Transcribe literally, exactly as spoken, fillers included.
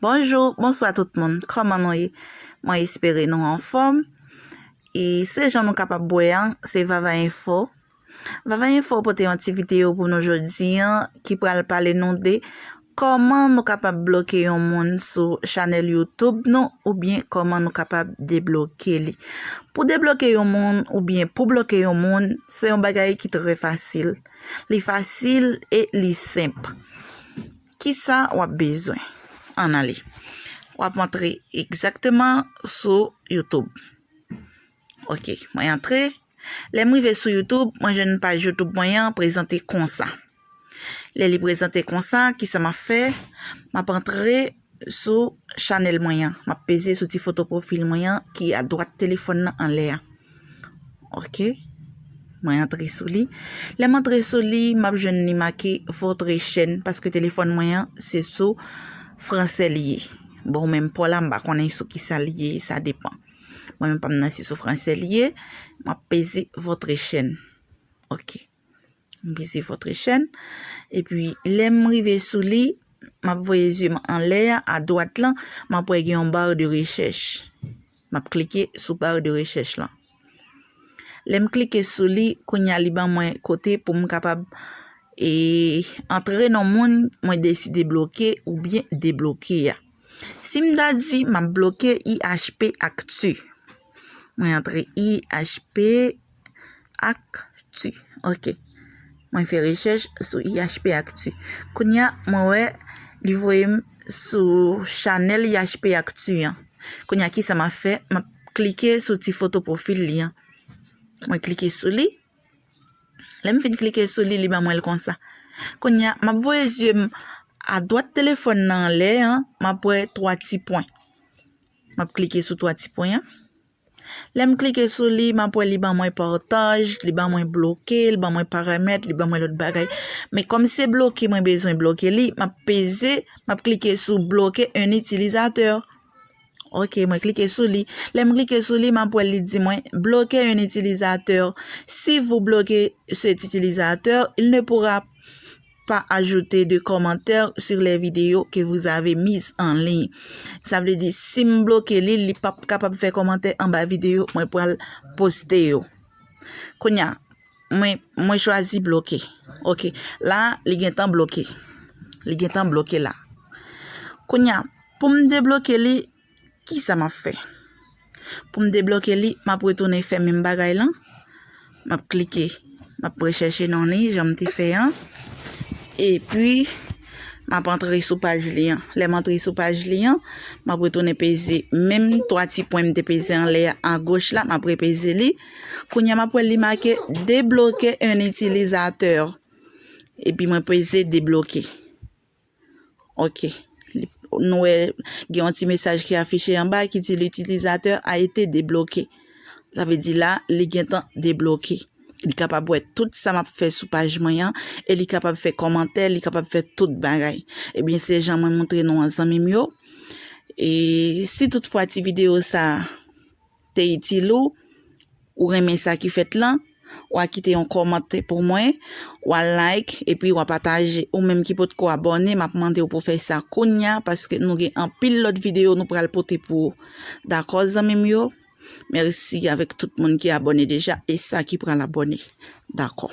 Bonjou, bonswa tout moun. Kòman nou ye? Mwen espere nou anfòm. E se jan nou kapab wè an, se Vava Info. Vava Info pote yon ti videyo pou nou jodi an ki pral pale nou de kòman nou kapab bloke yon moun sou chanèl YouTube nou oubyen kòman nou kapab debloke li. Pou debloke yon moun oubyen pou bloke yon moun, se yon bagay ki trè fasil. Li fasil e li senp. Kisa w ap bezwen? Ann ale. W ap antre egzakteman sou YouTube. Ok, mwen antre. Lè m rive sou YouTube, mwen jwenn paj YouTube mwen an prezante konsa. Lè li prezante konsa, kisa m ap fè? M ap antre sou chanèl mwen an. M ap peze sou ti foto pwofil mwen an ki adwat telefòn nan anlè a. Ok. Mwen antre sou li. Lè m antre sou li, m ap jwenn li make Votre chaîne, paske telefòn mwen an, se sou fransè li ye. Bon, menm pa w la, m pa konnen sou kisa li ye, sa depan. Mwen menm pa m nan, se sou fransè li ye. M ap peze Votre chaîne. Ok. M peze Votre chaîne. Epi, lè m rive sou li, m ap voye zye m anlè a, adwat lan, m ap wè gen yon bar de rechèch. M ap klike sou bar de rechèch lan. Lè m klike sou li, kounye a li ban mwen kote pou m kapab, e, antre non moun mwen deside bloke oubyen debloke a. Si m ta di m ap bloke I H P Actu. Mwen antre I H P Actu. Ok. Mwen fè rechèch sou I H P Actu. Kounye a, mwen wè li voye m sou chanèl I H P Actu an. Kounye a, kisa m ap fè? M ap klike sou ti foto pwofil li an. Mwen klike sou li. Lè m fin klike sou li, li ban mwen l konsa. Kounye a, m ap voye zye m adwat telefòn nan anlè an, m ap wè twa ti pwen. M ap klike sou twa ti pwen an. Lè m klike sou li, m ap wè li ban mwen partaj, li ban mwen bloke, li ban mwen paramèt, li ban mwen lòt bagay. Men kòm se bloke mwen bezwen bloke li, m ap peze, m ap klike sou bloquer un utilisateur. Ok, mwen klike sou li. Lè m klike sou li, m ap wè li di mwen, bloquer un utilisateur. Si vous bloquez cet utilisateur, il ne pourra pas ajouter de commentaires sur les vidéos que vous avez mises en ligne. Sa vle di, si m bloke li, li p ap kapab fè kòmantè anba videyo mwen pral poste yo. Kounye a, mwen, mwen chwazi bloke. Ok, la, li gentan bloke. Li gentan bloke la. Kounye a, pou m debloke li, kisa m ap fè? Pou m debloke li, m ap retounen fè menm bagay lan. M ap klike, m ap rechèche non li, jan m te fè an. Epi, m ap antre sou paj li an. Lè m antre sou paj li an, m ap retounen peze menm twa ti pwen m te peze anlè a, agoch la, m ap repeze li. Kounye a, m ap wè li make débloquer un utilisateur. Epi mwen peze debloke. Ok. Li, nou wè, gen yon ti mesaj ki afiche anba ki di l'utilisateur a été débloqué. Sa vle di la, li gentan debloke. Li kapab wè tout sa m ap fè sou paj mwen an, e li kapab fè kòmantè, li kapab fè tout bagay. Ebyen, se jan mwen montre nou an, zanmi m yo. E si toutfwa ti videyo sa te itil ou, ou renmen sa ki fèt lan, w a kite yon kòmantè pou mwen, w a like, epi w a pataje. Ou menm ki potko abòne, m ap mande w pou fè sa kounya, paske nou gen anpil lòt videyo nou pral pote pou ou. Dakò, zanmi m yo? Mèsi avèk tout moun ki abòne deja e sa ki pral abòne. Dakò.